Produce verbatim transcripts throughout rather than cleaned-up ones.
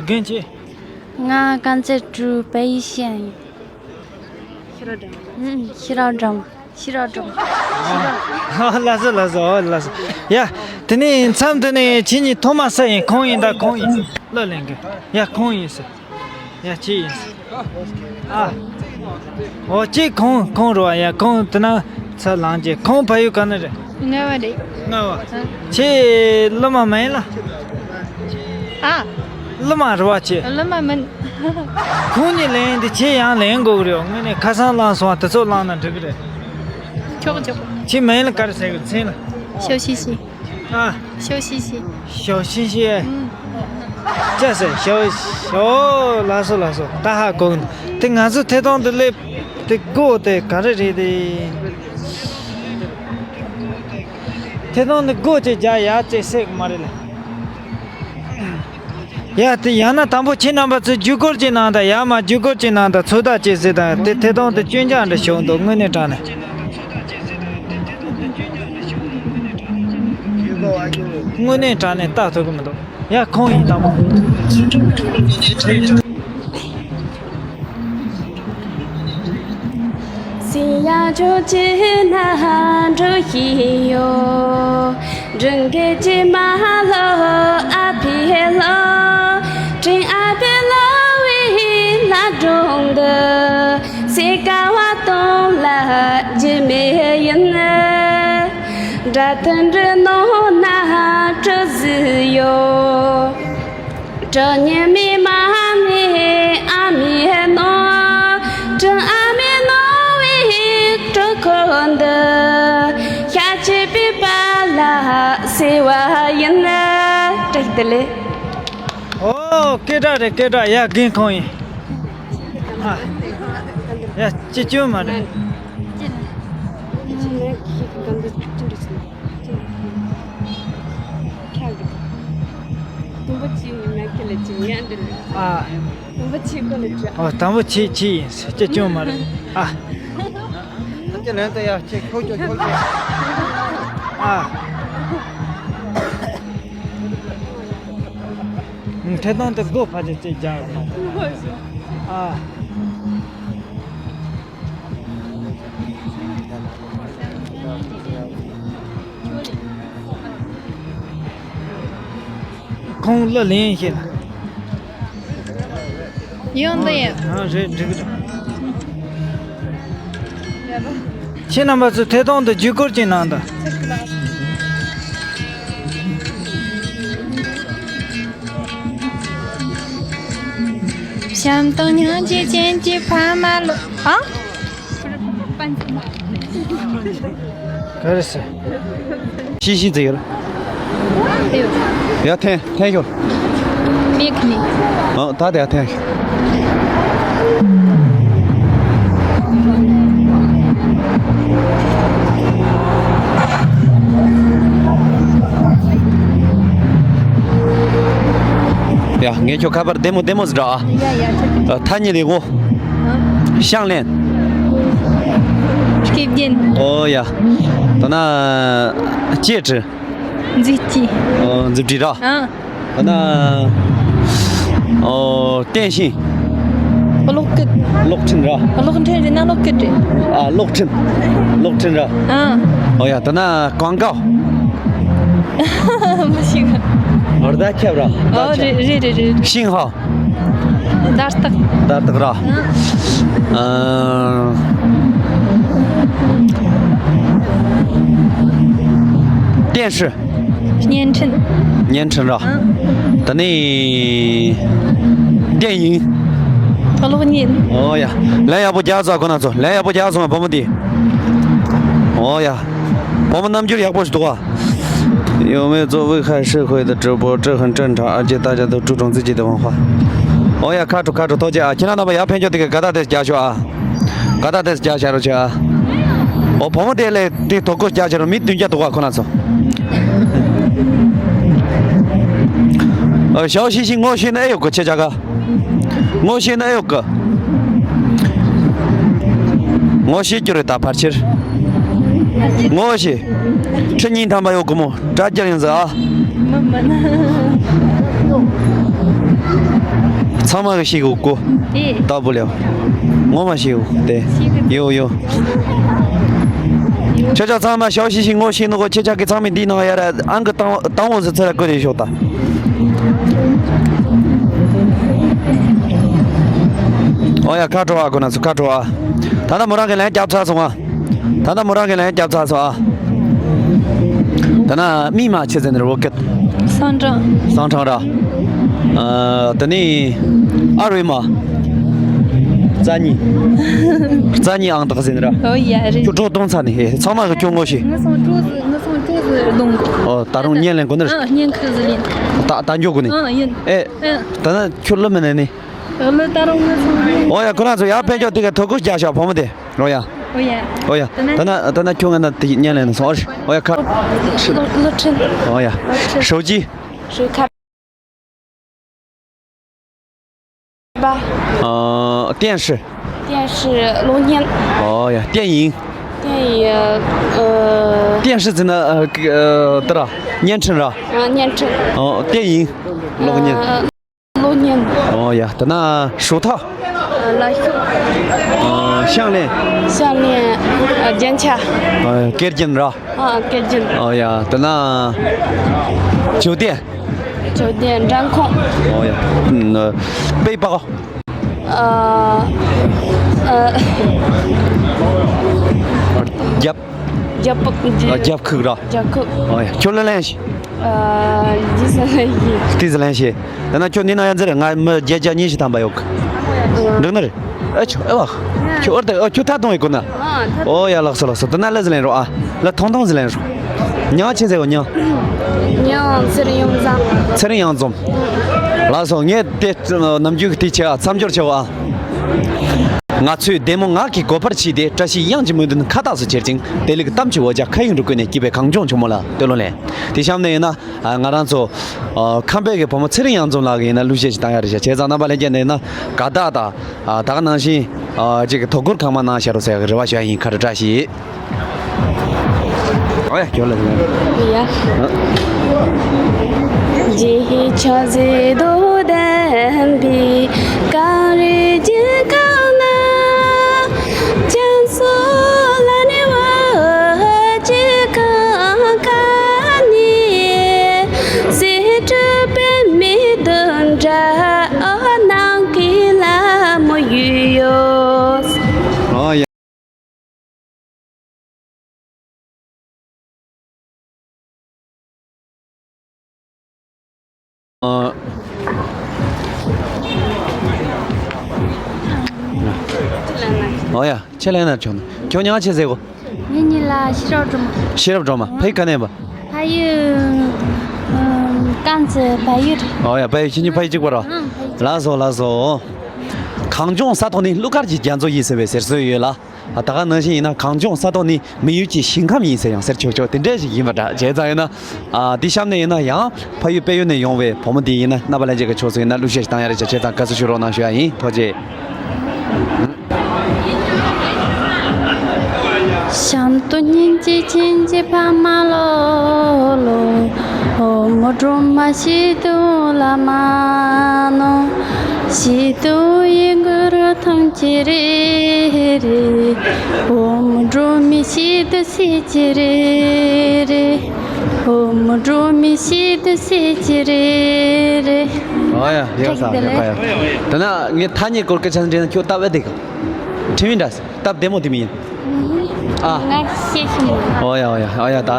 རྒན་ཁྱེད། ང་甘་ཚེ་ཀྲུའུ་པེ་ཡི་ཤན་ཡིན། ཤེས་རབ་སྒྲོལ་མ། ཤེས་རབ་སྒྲོལ་མ། ཤེས་རབ་སྒྲོལ་མ། ཤེས་རབ། ལགས་སོ་ལགས་སོ། ཨོ་ལགས་སོ། ཡ། དེ་ནས་མཚམས་དེ་ནས་ཁྱེད་གཉིས་ཐོག་མ་སུ་ཡིན། ཁོང་ཡིན་ད་ཁོང་ཡིན། གླུ་ལེན་གི། ཡ་ཁོང་ཡིན་ཟེར། ཡ་ཁྱེད་ཡིན་ཟེར། ཨ། ཨོ་ཁྱེད་ཁོང་ཁོང་རེད་བ། ཡ་ཁོང་དེ་ན་ཚ་ལངས་རྗེས། ཁོང་ཕ་ཡུལ་ག་ནས་རེད། རྔ་བ་རེད། རྔ་བ། ཨ། ཁྱེད་གླུ་མ་མིན་ལ། ཨ། གླུ་མ་རེད་བ་ཁྱེད། གླུ་མ་མིན། ཁོང་གཉིས་ལེན་དེ་ཁྱེད་ཡང་ལེན་དགོས་ཀྱི་རེད། དངོས་གནས་ཁ་སང་བླངས་སོང་བ་དེ་ཚོ་བླངས་ན་འགྲིག་གི་རེད། ཆོག་ཆོག་ཁྱེད་མིང་ལ་ག་རེ་ཟེར་གི། མཚན་ལ། ཞའོ་ཤི་ཤི། ཨ། ཞའོ་ཤི་ཤི། ཞའོ་ཤི་ཤི། ཨུམ། ཅི་ཟེར། ཞའོ་ཞའོ། ལགས་སོ་ལགས་སོ། ད་ཧ་གོ་གི་འདུག་དེ་ང་ཚོ་ཐད་གཏོང་དུ་སླེབས། དེ་སྒོ་དེ་ག་རེ་རེད་དེ། ཐད་གཏོང་དུ་སྒོ་ཅིག་རྒྱག་ཡག་ཅིག་སྲིད་གི་མ་རེད་ལ། ཡ་དེ་ཡང་ན་དང་པོ་ཁྱེད་རྣམ་པ་ཚོས་བརྒྱུད་སྐུར་ཅིག་གནང་དང་། ཡར་མར་བརྒྱུད་སྐུར་ཅིག་གནང་དང་། ཚོད་ལྟ་ཅིག་ཟེར་དང་། དེ་ཐད་གཏོང་དུ་སྐྱོན་ཆ་འདྲ་བྱུང་འདུག་དངོས་གནས་དྲང་གནས། དངོས་གནས་དྲང་གནས་ལྟ་ཐུབ་ཀྱི་མི་འདུག་ཡ་ཁོང་ཡིན་དང་པོ། སྲིན་ཡ་ཇོ་ཅི་ན་འགྲོ་ཤི་ཡོ། འབྲིང་གི་ཅི་མ་ལོ་ཨ་ཕི་ལོ། དྲིན་ཨ་ཕི་ལོ་བི་ལ་སྒྲུང་འདི། སེ་ཀ་བ་སྟོང་ལ་ཇི་མེ་ཡིན། དགྲ་ཐུན་འདྲི་ནོ་ན་གྲུ་ཟི་ཡོ། གྲུ་ཉི་མི་མ་ནི་ཨ་མི་ནོ། གྲུ་ཨ་མི་ནོ་བི་གྲུ་ཁོ་འདི། ཤ་ཆི་པི་པ་ལ་སེ་བ་ཡིན། བཀྲ་ཤིས་བདེ་ལེགས། ཨོ་སྐད་གྲགས་རེད་སྐད་གྲགས། ཡ་རྒན་ཁོང་ཡིན། ཨ། ཡ་ཅི་སྐྱོན་མ་རེད། ཨ། ཨོ་དང་པོ་ཁྱེད་ཁྱེད་ཡིན། སྐྱོན་མ་རེད། ཨ། ཨ། ཐད་གཏོང་དེ་སྒོ་ཕར་ཅིག་ཅིག་རྒྱག་རོགས། ཨ། ཁོང་གླུ་ལེན་ཤེས་ན། ཡོང་འདི་ཡིན། ཨ་རེད་འགྲིག་གི་འདུག་ཁྱེད་རྣམ་པ་ཚོ་ཐད་གཏོང་དུ་བརྒྱུད་སྐུར་ཅིག་གནང་དང་། བྱམས་དང་སྙིང་རྗེ་ཅན་གྱི་ཕ་མ་ལོ། ཨ། ག་རེ་ཟེར། ཤི་ཤི་ཟེར་ཡོད། ཡ་འཐེན་འཐེན་ཤོར། མིག་ནི། ཨ་ད་དེ་ཡ་འཐེན་ཤོར། ཡ་ངས་ཁྱོད་ཁ་པར་བདེ་མོ་བདེ་མོ་ཟེར་འདྲ་ཨ། ཡ་ཡ་ཆ། ཐ་སྙད་ལས་ངོ་། ཨ། ཤང་ལེན། སྐེ་རྒྱན། ཨོ་ཡ། ད་ན། ཅེ་ཀྲི། མཛེས་སྐྱེས། ཨོ་མཛེས་སྐྱེས་ར། ཨ། ད་ན། ཨོ་བསྟན་ཤིང་། གློག་སྐུད། གློག་འཕྲིན་ར། གློག་འཕྲིན་རེད་ན་གློག་སྐུད་རེད། ཨ་གློག་འཕྲིན། གློག་འཕྲིན་ར། ཨ། ཨོ་ཡ་ད་ན་ཀང་ཀའོ། མི་ཤེས། ཨོ་ད་ཁྱབ་ར། ཨོ་རེད་རེད་རེད་རེད། ཤིང་ཧའོ། བརྡ་རྟགས། བརྡ་རྟགས་ར། ཨ། བསྟན་སྲིད། བརྙན་འཕྲིན། བརྙན་འཕྲིན་ར། ཨ། ད་ནི། བསྟན་ཡིན། གློག་བརྙན། ཨོ་ཡ། ལན་ཡག་པོ་རྒྱག་ཚར་ཁོ་ན་ཚོ། ལན་ཡག་པོ་རྒྱག་སོང་བ་བུ་མོ་དེ། ཨོ་ཡ། བུ་མོ་རྣམ་འགྱུར་ཡག་པོ་ཞིག་འདུག་བ། 因为做危害社会的直播，这很正常，而且大家都注重自己的文化。 ཨོ་ཡ་ཁ་དྲོ་ཁ་དྲོ་ཐུགས་རྗེ་ཆེ་ཨ། ཁྱེད་རང་རྣམ་པ་ཡར་ཕན་ཆོད་དེ་ག་ད་དེ་རྒྱག་ཤོག་ཨ། ག་ད་དེ་རྒྱག་བྱ་རོགས་བྱེད་ཨ། ཨོ་བུ་མོ་དེ་ལས་དེ་དོ་ཁུར་རྒྱག་བྱ་རོགས། མི་བདུན་བརྒྱ་འདུག་བ་ཁོ་ན་ཚོ། ཨོ་ཞའོ་ཤི་ཤི་ངོ་ཤེས་ན་ཨེ་ཡོད་གི་ཁྱེད་ཅག་ག་ངོ་ཤེས་ན་ཨེ་ཡོད་གི་ངོ་ཤེས་རྒྱུ་རེད་ད་ཕལ་ཆེར། ངོ་ཤེས། ཁྲི་གཉིས་ཐམ་པ་ཡོད་གི་མོ། དྲ་རྒྱ་ཡིན་ཟེར་ཨ། མི་མིན། ཚང་མ་གི་ཤེས་གོ་གོ། ཨེ། ད་བུ་ལེའོ། ངོ་མ་ཤེས་གོ་དེ། ཤེས་གི། ཡོ་ཡོ། ཁྱེད་ཅག་ཚང་མ་ཞའོ་ཤི་ཤི་ངོ་ཤེས་ནོ་གོ། ཁྱེད་ཅག་གི་ཚང་མའི་འདི་ནང་ཡ་ར་ཨང་གི་དང་དང་བོ་ཟི་ཚེ་ར་ཀོ་རེ་ཤོག་ད། ཨོ་ཡ། ཁ་དྲོ་ཨ། ཁོ་ན་ཚོ་ཁ་དྲོ་ཨ། ད་ལྟ་མོ་རང་གི་ལན་རྒྱབ་ཚར་སོང་ཨ། ད་ལྟ་མོ་རང་གི་ལན་རྒྱབ་ཚར་སོང་ཨ། ད་ན་མི་མ་ཆེ་ཟེར་ནི་རེད་བོ་ཀེ། སང་ཀྲང་། སང་ཀྲང་ར། ཨ། ད་ནི་ཨ་རུའི་མ། རྩ་གཉིས། རྩ་གཉིས་ཨང་དག་ཟེར་ནི་ར། ཨོ་ཡ་རེད། ཁྱོད་གྲོགས་གཏོང་ཚར་ནི། ཨེ། ཚང་མ་གི་ཁྱོད་ངོ་ཤེས། ངུ་སོང་གྲོགས་ཟི། ངུ་སོང་གྲོགས་ཟི་ལུང་གོ། ཨོ། ད་རུང་བརྙན་ལེན་གོ་ནི་རེད། ཨ། བརྙན་ཁུ་ཟི་ལིན། ད་ད་མགྱོགས་གོ་ནི། ཨ། ཡིན། ཨེ། ཨ། ད་ན་ཁྱོད་ལོ་མི་ནས་ནི། ལོ་ད་རུང་ངུ་སོང་། ཨོ་ཡ། ཁོ་རང་ཚོ་ཡར་ཕན་ཆོག་དེ་ག་ཐོ་ཀུ་རྒྱག་ཤག་བུ་མོ་དེ། རོ་ཡ། ཨོ་ཡ། ཨོ་ཡ། ད་ན། ད་ན་ད་ན་ཁྱོད་ང་ན་དེ་བརྙན་ལེན་སོང་། ཨོ་ཡ། ཁ། ལོ་ལོ་ཁྲིན། ཨོ་ཡ། ལོ་ཁྲིན། 手机། 手机卡。吧。 ཨ། 电视། 电视གློག་བརྙན། ཨོ་ཡ། 电影། 电影 ཨ། 电视ཟེར་ན་ཨ། ཨ། དེ་ར་བརྙན་འཕྲིན་ར། ཨ། བརྙན་འཕྲིན། ཨོ། 电影། གློག་བརྙན། ཨ། གློག་བརྙན། ཨོ་ཡ། ད་ན་手套། ཨ། ལག་ཤུབས། ཨ། 项链། 项链། ཨ། རྒྱན་ཆ། ཨ། སྐེ་རྒྱན་ར། ཨ། སྐེ་རྒྱན། ཨོ་ཡ། ད་ན་酒店། 酒店 མགྲོན་ཁང་། ཨོ་ཡ། ཨ།背包། ཨ། ཨ། རྒྱབ། རྒྱབ། ཨ། རྒྱབ་ཁུག་ར། རྒྱབ་ཁུག་ཨོ་ཡ། ཁྱོད་ལ་ལན་ཞིག། ཨ། ཇི་སི་ལན་ཞིག། ཏི་ཟི་ལན་ཞིག། ད་ན་ཁྱོད་འདི་ན་ཡང་ཟེར། ང་མི་བརྒྱད་བརྒྱ་ཉི་ཤུ་ཐམ་པ་ཡོད་གི། འགྲིག་ནི་རེད། ཨ་ཆོ་ཨ་བ། ཁྱོད་ཨོར་ད། ཨ། ཁྱོད་ད་གཏོང་ཡི་གོ་ན། ཨོ་ཡ། ལགས་སོ་ལགས་སོ། ད་ན་ལ་ཟི་ལན་རོ་ཨ། ལ་ཐོང་ཐོང་ཟི་ལན་རོ། མྱིང་ཆི་ཟེར་གོ། མྱིང་། མྱིང་ཚེ་རིང་གཡང་འཛོམས། ཚེ་རིང་གཡང་འཛོམས། ལགས་སོ། ངས་དེ་ནམ་རྒྱུན་གྱི་དེ་བྱས་ཨ། མཚམས་སྦྱོར་བྱས་ཨ། ང་ཚོས་བདེ་མོ་ངག་གི་གོ་འཕར་ཕྱིས་ཏེ། བཀྲ་ཤིས་གཡང་གི་མོས་འདུན་ཁ་བཏགས་སུ་གྱེར་ཅིང་། བདེ་ལེགས་གཏམ་གྱི་འོ་ཇ་ཁ་ཡིག་འབྲུ་བརྐོས་ནས། སྐྱིད་པའི་གངས་ལྗོངས་ཆུ་མོ་ལ་བསྟོད་གླུ་ལེན། དེ་གཤམ་ནས་ཡིན་ན་ང་རང་ཚོ་ཨ། ཁམས་པའི་གི་བུ་མོ་ཚེ་རིང་གཡང་འཛོམས་ལགས་ཀྱི་ཡིན་ན་གླུ་གཞས་ཅིག་བཏང་ཡ་རེད་ཤག། བྱས་ཙང་རྣམ་པ་ལྷན་རྒྱས་ནས་ཡིན་ན་དགའ་རྟགས་དང་། ཨ། ད་ག་ནང་བཞིན་ཨ། ཅིག་གི་དོ་ཁུར་གང་མང་གནང་ཤག་རོགས་ཟེར་གི་རེ་བ་ཞུ་ཡ་ཡིན། ཁ་བྲལ་བཀྲ་ཤིས། ཨོ་ཡ། ཁྱོད་ལ་ཡ། རྗེ་ཆོས་སྲིད་མདོ་ལྡན་པའི། གངས་རི་རྒྱལ་ཁམས་ན། ལྕམ་སྲོ་ལ་ནི་བ་ཅི་གང་ག་ནི། སྲིད་གྲོགས་པདྨའི་འདུན་འདྲ། ཨོ་ནང་གི་ལ་མོ་ཡུལ་ཡོད། ཨོ་ཡ། ཨ། ཨོ་ཡ། ཁྱེད་ལན་ན་བྱུང་ན་ཁྱོད་མྱིང་ང་ཆི་ཟེར་གོ། ངའི་མྱིང་ལ་ཤེས་རབ་སྒྲོལ་མ། ཤེས་རབ་སྒྲོལ་མ། ཕ་ཡུལ་ག་ནས་ཡིན་པ། ཕ་ཡུལ་ཨམ། དཀར་མཛེས་བལ་ཡུལ་རེད། ཨོ་ཡ། བལ་ཡུལ། ཁྱེད་གཉིས་ཕ་ཡུལ་གཅིག་པ་རེད། ཨང་། ཕ་ཡུལ་གཅིག། ལགས་སོ་ལགས་སོ། གངས་ལྗོངས་ས་ཐོག་ནས། གླུ་གར་གྱི་རྒྱ་མཚོ་ཡིན་ཟེར་བའི་ཟེར་སྲོལ་ཡོད་ལ། ད་ག་ནང་བཞིན་ཡིན་ན་གངས་ལྗོངས་ས་ཐོག་ནི་མི་ཡུལ་གྱི་ཞིང་ཁམས་ཡིན་ཟེར་ཡང་ཟེར་ཆོག་ཆོག་དེ་འདྲ་ཞིག་ཡིན་པ་འདྲ། བྱས་ཙང་ཡིན་ན། ཨ། འདི་གཤམ་ནས་ཡིན་ན་ཡང་ཕ་ཡུལ་དཔལ་ཡུལ་ནས་ཡོང་བའི་བུ་མོ་འདི་ཡིན་ན་རྣམ་པ་ལྷན་རྒྱས་ཀྱི་ཕྱོགས་སུ་ཡིན་ན་གླུ་གཞས་ཤིག་བཏང་ཡ་རེད་ཤག། བྱས་ཙང་དགའ་བསུ་ཞུ་རོགས་གནང་ཞུ་ཡ་ཡིན། ཐུགས་རྗེ་ཆེ། ཨོ་ཡ། ཡག་ས་ཡག་པ་ཡ། དེ་ན་ངས་ཐ་སྙད་སྐོར་སྐད་ཆ་འདྲི་ན་ཁྱོད་སྟབས་བདེ་ག། ཁྲིམས་ཡིན་འདྲ། སྟབས་བདེ་མོ་དེ་མི་ཡིན། ཨ། ང་ཤེས་ཤེས་མོ། ཨོ་ཡ་ཨོ་ཡ་ཨོ་ཡ། ད།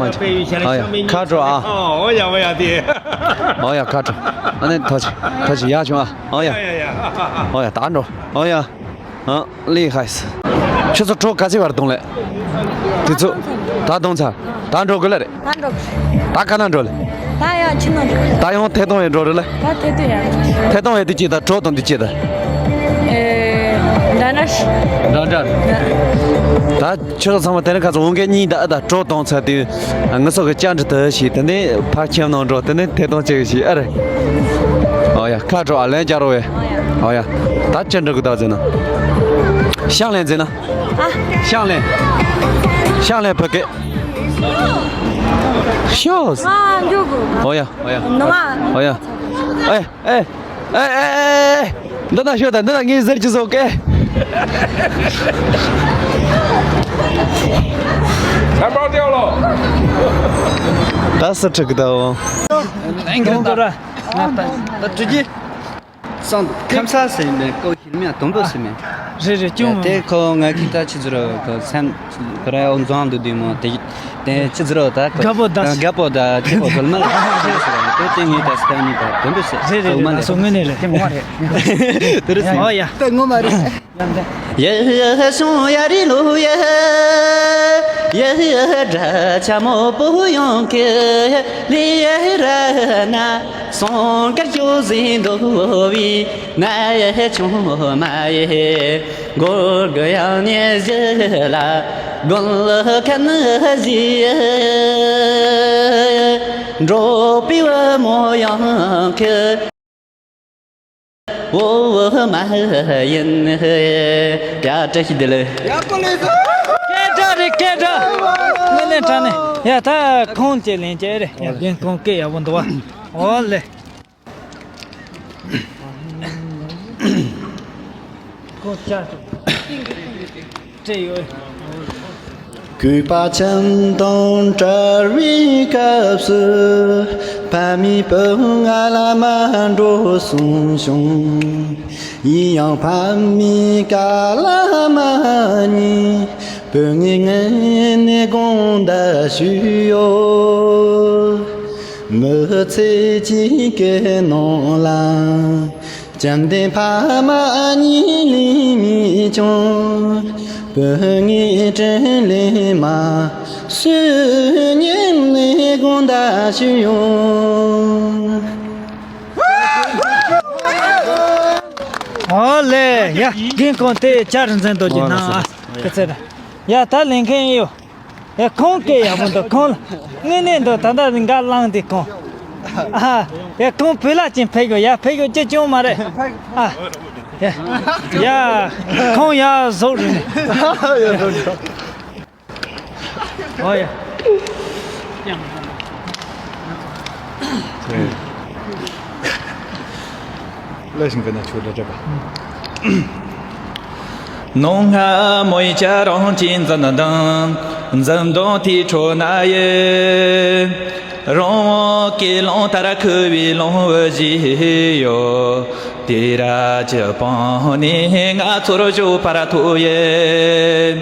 ཨོ་ཡ། ཁ་དྲོ་ཨ། ཨོ་ཡ་ཨོ་ཡ་དེ། ཨོ་ཡ། ཁ་དྲོ། ཨ་ནི་ཐོ་ཅི་ཐོ་ཅི་ཡག་བྱུང་ཨ། ཨོ་ཡ། ཡ་ཡ་ཡ། ཨོ་ཡ། ད་འགྲོ། ཨོ་ཡ། ཨ། ལི་ཧའི། ཁྱོད་ཚོ་གྲོ་ག་ཚོད་བར་གཏོང་ལེ། དུས་ཚོད། ད་གཏོང་ཚར། ད་འགྲོ་དགོས་ལེ་རེད། ད་འགྲོ། ད་ག་ན་འགྲོ་ལེ། ད་ཡང་ཕྱི་ནང་འགྲོ། ད་ཡང་ཐད་གཏོང་ཡང་འགྲོ་རེད་ལེ། ད་ཐད་གཏོང་ཡང་འགྲོ། ཐད་གཏོང་ཡང་དུས་གཅིག་དང་གྲོ་གཏོང་དུས་གཅིག་དང་། ཨེ། འདྲ་འདྲ། འདྲ་འདྲ། ད་ཁྱོད་ཚོ་ཚང་མ་དེ་རིང་ཁ་ཚོ་འོང་མཁན་གཉིས་ད་ཨ་ད་གྲོ་གཏོང་ཚར་དུས། ང་ཚོ་གི་བཅར་འདྲི་དུ་ཞིག་དེ་ནས་ཕར་ཁྱིམ་ནང་འགྲོ། དེ་ནས་ཐད་གཏོང་བྱེད་ཞིག་ཨ་རེད། ཨོ་ཡ། ཁ་དྲོ་ཨ། ལན་རྒྱག་རོགས་ཡ། ཨོ་ཡ། ད་བཅར་འདྲི་གི་ད་ཟེར་ན། ཤང་ལན་ཟེར་ན། ཨ། ཤང་ལན། ཤང་ལན་བོད་སྐད། ཤོས། ཨ། འགྲོ་གི། ཨོ་ཡ་ཨོ་ཡ། ནོ་ཨ། ཨོ་ཡ། ཨེ་ཨེ། ཨེ་ཨེ་ཨེ། འདི་ན་ཤོད་དང་འདི་ན་ངས་ཟེར་གྱི་བཟོ་ཀེ། ཆམ་པ་ཏེའོ་ལོ། ད་སུ་ཁྲིད་གི་ད་འོ། ཨེ་འགྲོ་འགྲོ་ར། ད་ད་ད་ཁྲིད་ཀྱི། སང་ཁམས་ས་ཟེར་མེད་ཀོ་ཤིལ་མིའ་དུམ་བུ་ཟེར་མེད། རེད་རེད་ཅུང་མ། དེ་ཁོ་ང་གི་ད་ཆི་ཟེར་རོ་ཁོ་སེམས་ཁོ་ར་ཨོ་འཛོང་དུ་དུས་མོ་དེ་དེ་ཆི་ཟེར་རོ་ད་ཁོ་དགའ་པོ་ད་དགའ་པོ་ད་ཆི་པོ་ཟོལ་མ་ལ་ཁོ་ཟེར་རོ་དེ་དེ་ངའི་ད་སི་ད་ནི་ད་དུམ་བུ་ཟེར་རེད་རེད་ཟོལ་མ་རེད་ལ་སོ་ངོས་ནས་རེད། དེ་ངོ་མ་རེད། དེ་རེད་ཟེར། ཨོ་ཡ། ད་ངོ་མ་རེད། ཡ་ཧ་ཤོང་ཡ་རི་ལོ་ཡ། ཡ་ཧ་དྲ་ཆ་མོ་པོ་ཡོང་གི་ལི་ཡ་ར་ན། སོང་དཀར་ཅོ་ཟིན་འདོ་བི་ན་ཡ་ཆུང་མ་ཡེ། གོར་གི་ཡང་ནེ་ཟི་ལ་གོན་ལ་ཁན་ཟི་འགྲོ་པི་བ་མོ་ཡང་ཁི། འོ་འོ་མ་ཡིན། ཡ་བཀྲ་ཤིས་བདེ་ལེགས། ཡག་པོ་ལས་སོ། སྐད་གྲགས་རེད་སྐད་གྲགས། ནས་ནས་དྲ་ནས་ཡ་ད་ཁོང་ཅེས་ལེན་ཅེས་རེད། ཡ་རྒན་ཁོང་སྐད་ཡག་པོ་འདུག་བ། འོ་ལེ། ཁོང་ཅག་སྤྲད་ཡོད། གུས་པ་ཁྱིམ་དང་བྲལ་བའི་སྐབས་སུ། ཕ་མའི་བུ་ང་ལ་མ་འགྲོ་གསུངས་བྱུང་། ཡིན་ཡང་ཕ་མའི་བཀའ་ལ་མ་ཉན། བུ་ངའི་ངན་ནས་དགོངས་དག་ཞུས་ཡོད། མི་ཚེ་གཅིག་གི་ནང་ལ། བཅོམ་ལྡན་ཕ་མ་གཉིས་ལས་མི་བྱུང་། བུ་ངའི་དྲིན་ལས་མ་སུ་ཉིན་ནས་དགོངས་དག་ཞུ་ཡོང་། ཨོ་ལེ། ཡ་རྒན་ཁོང་དེ་བཅར་འཛིན་དོ་རྒྱུ་ན་ཨ་ཀི་ཚེ་ར་ཡ་ད་ལེན་མཁན་ཡོད། ཡ་ཁོང་སྐད་ཡག་པོ་འདུག་ཁོང་ལ་དངོས་གནས་འདུག་ད་ལྟ་འགའ་བླངས་ཏེ་ཁོང་ཨ། ཡ་ཁོང་བོད་ལ་ཅིག་ཕེབས་དགོས། ཡ་ཕེབས་དགོས་ཅི་ཅུང་མ་རེད་ཨ། ཡ་ཡ་ཁོང་ཡ་ཟོག་རེད་ནས། ཨོ་ཡ། ལ་ཞིང་གི་ན་ཆོས་ལ་འདྲ་པ། ནོ་ང་མོ་ཡི་ཅ་རང་ཅི་འཛིན་དང་འཛིན་དང་དེ་ཁྲོ་ན་ཡེ། རང་དབང་གི་ལོང་ལྟར་ཁུ་བའི་ལོང་བུ་བཞི་ཡོད། དེ་ར་ཅི་སྤང་ནི་ང་ཚོར་བཞུགས་པར་ཐུག་ཡེ།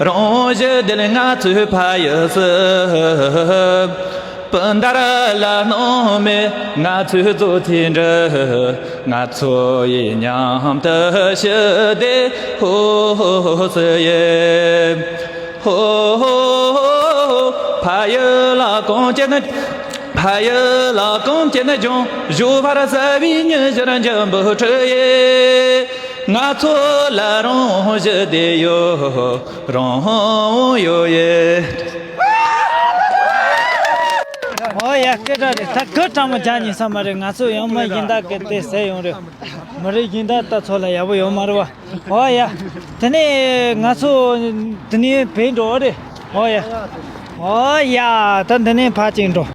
རང་བཞིན་དེ་ལས་ང་ཚོའི་ཕ་ཡུལ་སུ། སྤུན་ཟླ་ལ་སྣང་མེད་ང་ཚོའི་རྫོགས་ཚེ་འདྲི། ང་ཚོ་ཡི་མཉམ་དུ་ཞི་བདེ་ཧོ་ཧོ་ཧོ་སུ་ཡེ། ཧོ་ཧོ་ཧོ་ཧོ། ཕ་ཡུལ་ལ་གང་བྱེད་ན། ཕ་ཡུལ་ལ་གང་བྱེད་ན་ལྗོངས་བཞུགས་པར་གསལ་བའི་ཉི་ཟེར་འཇམ་པོ་ཁྲི་ཡེ། ང་ཚོ་ལ་རང་ཞི་བདེ་ཡོད། རང་དབང་ཡོད་ཡེ། ཨོ་ཡ་སྐད་གྲགས་རེད། ད་གི་གྲང་མོ་རྒྱག་ཉིན་ས་མ་རེད། ང་ཚོ་ཡང་མི་སྦྱིན་བདག་གི་དེ་ཟེར་ཡོང་རེད། མི་རིགས་སྦྱིན་བདག་ད་ཚོ་ལ་ཡག་པོ་ཡོད་མ་རེད་བ། ཨོ་ཡ། དེ་ནས་ང་ཚོ་འདི་ནས་བེད་འགྲོ་རེད། ཨོ་ཡ། ཨོ་ཡ། ད་འདི་ནས་ཕར་ཅིག་འགྲོ།